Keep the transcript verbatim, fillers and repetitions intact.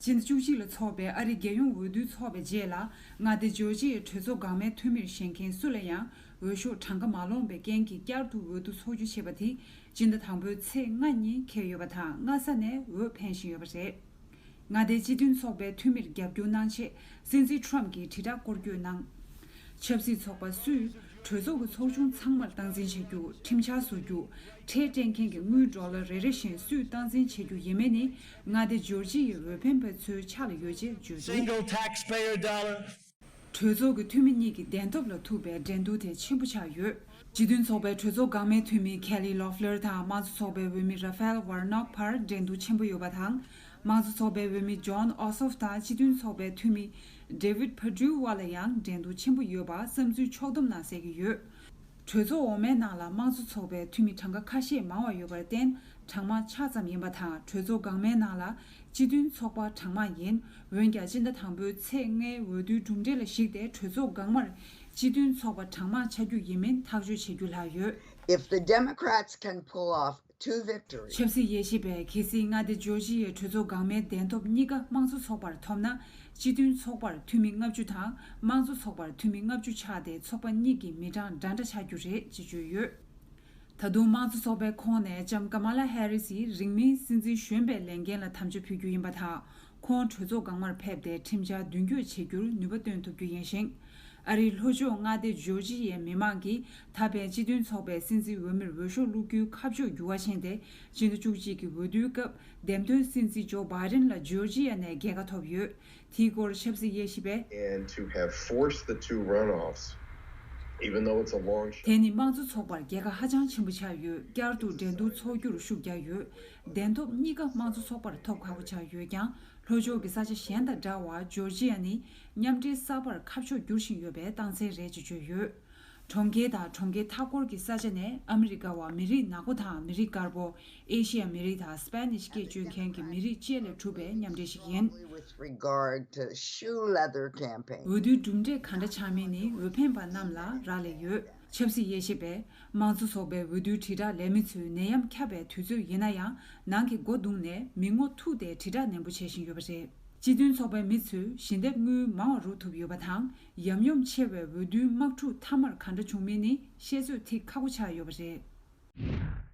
སྤྱི་ཟླ་བཅུ་གཅིག་ལ་འཚོགས་པའི་ཨ་རིའི་རྒྱལ་ཡོངས་འོས་བསྡུ་འཚོགས་པའི་རྗེས་ལ། མངའ་སྡེ་ཇོར་ཇི་ཡའི་གྲོས་ཚོགས་འགག་མའི་འཐུས་མིར་བཞེངས་མཁན་སུ་ལ་ཡང་འོས་ཤོག་གྲངས་ཀ་མ་ལོངས་པའི་རྐྱེན་གྱིས་བསྐྱར་དུ་འོས་བསྡུ་འཚོགས་རྒྱུ་བྱས་པ་དེ་སྤྱི་ཟླ་དང་པོའི་ཚེས་ལྔ་ཉིན་འཁེལ་ཡོད་པ་དང་། སྔ་ས་ནས་འོས་འཕེན་བཞིན་ཡོད་པ་རེད། མངའ་སྡེའི་སྤྱི་མཐུན་ཚོགས་པའི་འཐུས་མིར་རྒྱབ་སྐྱོར་གནང་ཆེད། སྲིད་འཛིན་ཊམ་གྱིས་དྲིལ་བསྒྲགས་སྐོར་སྐྱོད་གནང་། ཆབ་སྲིད་ཚོགས་པ་སུས་གྲོས་ཚོགས་ཀྱི་ཚོགས་ཆུང་ཚང་མར་སྟངས་འཛིན་བྱ་རྒྱུ། ཁྲིམས་འཆར་བཟོ་རྒྱུ། ཁྲལ་སྤྲད་མཁན་གྱི་དངུལ་ཌོ་ལར་རེ་རེ་བཞིན་སུས་སྟངས་འཛིན་བྱེད་རྒྱུ་ཡིན་མིན་ནི། མངའ་སྡེ་ཇོར་ཇི་ཡའི་འོས་འཕེན་པ་ཚོའི་ཕྱག་ལ་ཡོད་ཅེས་བརྗོད་འདུག། Single taxpayer dollar. གྲོས་ཚོགས་ཀྱི་འཐུས་མི་གཉིས་ཀྱི་གདན་ཐོབ་ལ་ཐུག་པའི་འགྲན་བསྡུར་དེ་ཆེན་པོ་ཆགས་ཡོད། སྤྱི་མཐུན་ཚོགས་པའི་གྲོས་ཚོགས་འགག་མའི་འཐུས་མི་ཁེ་ལི་ལོ་ཕི་ལར་དང་། དམངས་གཙོ་ཚོགས་པའི་འོས་མི་ར་ཕེལ་ཝར་ནོག་བར་འགྲན་བསྡུར་ཆེན་པོ་ཡོད་པ་དང་། དམངས་གཙོ་ཚོགས་པའི་འོས་མི་ཇོན་ཨོ་སོབ་དང་སྤྱི་མཐུན་ཚོགས་པའི་འཐུས་མི་ཌེ་ཝིད་པ་ཌུའུ་བར་ལ་ཡང་འགྲན་བསྡུར་ཆེན་པོ་ཡོད་པ་བསམ་ཚུལ་ཕྱོགས་བསྡོམས་ནང་གསལ་གྱི་ཡོད། གྲོས་ཚོགས་འོག་མའི་ནང་ལ་དམངས་གཙོ་ཚོགས་པའི་འཐུས་མི་གྲངས་ཀ་ཁ་ཤས་མང་བ་ཡོད་པར་བརྟེན། གྲངས་མང་ཆ་ཙམ་ཡིན་པ་དང་། གྲོས་ཚོགས་འགག་མའི་ནང་ལ་སྤྱི་མཐུན་ཚོགས་པ་གྲངས་མང་ཡིན། འོན་ཀྱང་། སྤྱི་ཟླ་དང་པོའི་ཚེས་ལྔའི་འོས་བསྡུའི་གྲུབ་འབྲས་ལ་གཞིགས་ཏེ། གྲོས་ཚོགས་འགག་མར་སྤྱི་མཐུན་ཚོགས་པ་གྲངས་མང་ཆགས་རྒྱུ་ཡིན་མིན་ཐག་གཅོད་བྱེད་རྒྱུ་ལྷག་ཡོད། If the Democrats can pull off two victories. ཆབ་སྲིད་དབྱེ་ཞིབ་པས། གལ་སྲིད་མངའ་སྡེ་ཇོར་ཇི་ཡའི་གྲོས་ཚོགས་འགག་མའི་གདན་ཐོབ་གཉིས་ཀ་དམངས་གཙོ་ཚོགས་པར་ཐོབ་ན། སྤྱི་མཐུན་ཚོགས་པར་འཐུས་མི་ལྔ་བཅུ་དང་། དམངས་གཙོ་ཚོགས་པར་འཐུས་མི་ལྔ་བཅུ་ཆགས་ཏེ། ཚོགས་པ་གཉིས་ཀྱི་མི་གྲངས་འདྲ་འདྲ་ཆགས་རྒྱུ་རེད་ཅེས་བརྗོད་ཡོད། ད་དུང་དམངས་གཙོ་ཚོགས་པའི་ཁོངས་ནས་ལྕམ་ཀ་མ་ལ་ཧེ་རི་སི་ཡིས་རིང་མིན་སྲིད་འཛིན་གཞོན་པའི་ལས་འགན་ལ་དམ་བཅའ་ཕུལ་རྒྱུ་ཡིན་པ་དང་། ཁོང་གྲོས་ཚོགས་འགག་མར་ཕེབས་ཏེ། ཁྲིམས་འཆར་མདུན་སྐྱོད་བྱེད་རྒྱུར་ནུས་པ་བཏོན་ཐུབ་རྒྱུ་ཡིན་ཞིང་། ཨ་རིའི་ལྷོ་ཕྱོགས་མངའ་སྡེ་ཇོར་ཇི་ཡའི་མི་མང་གིས་ད་ཕན་སྤྱི་མཐུན་ཚོགས་པའི་སྲིད་འཛིན་འོས་མིར་འོས་ཤོག་བླུག་རྒྱུའི་ཁ་ཕྱོགས་འགྱུར་བ་ཕྱིན་ཏེ། སྤྱི་ཟླ་བཅུ་གཅིག་གི་འོས་བསྡུའི་སྐབས་འདེམས་ཐོན་སྲིད་འཛིན་ཇོ་བྷའི་ཌེན་ལ་ཇོར་ཇི་ཡ་ནས་རྒྱལ་ཁ་ཐོབ་ཡོད། དེའི་སྐོར་ཆབ་སྲིད་དབྱེ་ཞིབ་པས། And to have forced the two runoffs, even though it's a long shot. དེ་ནི་དམངས་གཙོ་ཚོགས་པར་རྒྱལ་ཁ་ཧ་ཅང་ཆེན་པོ་ཆགས་ཡོད། བསྐྱར་དུ་འགྲན་བསྡུར་འཚོགས་རྒྱུར་ཤུགས་རྒྱག་ཡོད། གདན་ཐོབ་གཉིས་ཀ་དམངས་གཙོ་ཚོགས་པར་ཐོབ་ཁག་པོ་ཆགས་ཡོད་ཀྱང་། ལྷོ་ཕྱོགས་ཀྱི་ས་ཆ་གཞན་དང་འདྲ་བར་ཇོར་ཇི་ཡ་ནི་མཉམ་འབྲེལ་གསར་པར་ཁ་ཕྱོགས་བསྒྱུར་བཞིན་ཡོད་པའི་རྟགས་མཚན་རེད་ཅེས་བརྗོད་ཡོད། གྲོང་ཁྱེར་དང་གྲོང་ཁྱེར་མཐའ་འཁོར་གྱི་ས་ཆ་ནས་ཨ་མི་རི་ཀ་བ་མི་རིགས་ནག་པོ་དང་མི་རིགས་དཀར་པོ། ཨེ་ཤི་ཡ་མི་རིགས་དང་སྤེ་ནིཤ་སྐད་སྤྱོད་མཁན་གྱི་མི་རིགས་བཅས་ལས་གྲུབ་པའི་མཉམ་འབྲེལ་ཞིག་ཡིན། With regard to shoe leather campaign. འོས་བསྡུའི་གྲུབ་འབྲས་ག་འདྲ་ཆགས་མིན་ནི་འོས་འཕེན་པ་རྣམས་ལ་རག་ལས་ཡོད། ཆབ་སྲིད་དབྱེ་ཞིབ་པས། དམངས་གཙོ་ཚོགས་པའི་འོས་བསྡུའི་དྲིལ་བསྒྲགས་ལས་མི་ཚོས་ནད་ཡམས་ཁྱབ་པའི་དུས་ཚོད་ཡིན་ན་ཡང་། ནང་གི་སྒོ་བརྡུངས་ནས་མི་ངོ་ཐུག་སྟེ་དྲིལ་བསྒྲགས་ནན་པོ་བྱེད་བཞིན་ཡོད་པ་རེད། སྤྱི་མཐུན་ཚོགས་པའི་མི་ཚོས་ཞལ་འདེབས་དངུལ་མང་བ་རུག་ཐུབ་ཡོད་པ་དང་། ཡམ་ཡོམ་ཆེ་བའི་འོས་བསྡུའི་དམག་འཁྲུག་མཐའ་མར་ག་འདྲ་བྱུང་མིན་ནི་བཤད་ཚོད་ཐིག་ཁག་པོ་ཆགས་ཡོད་པ་རེད།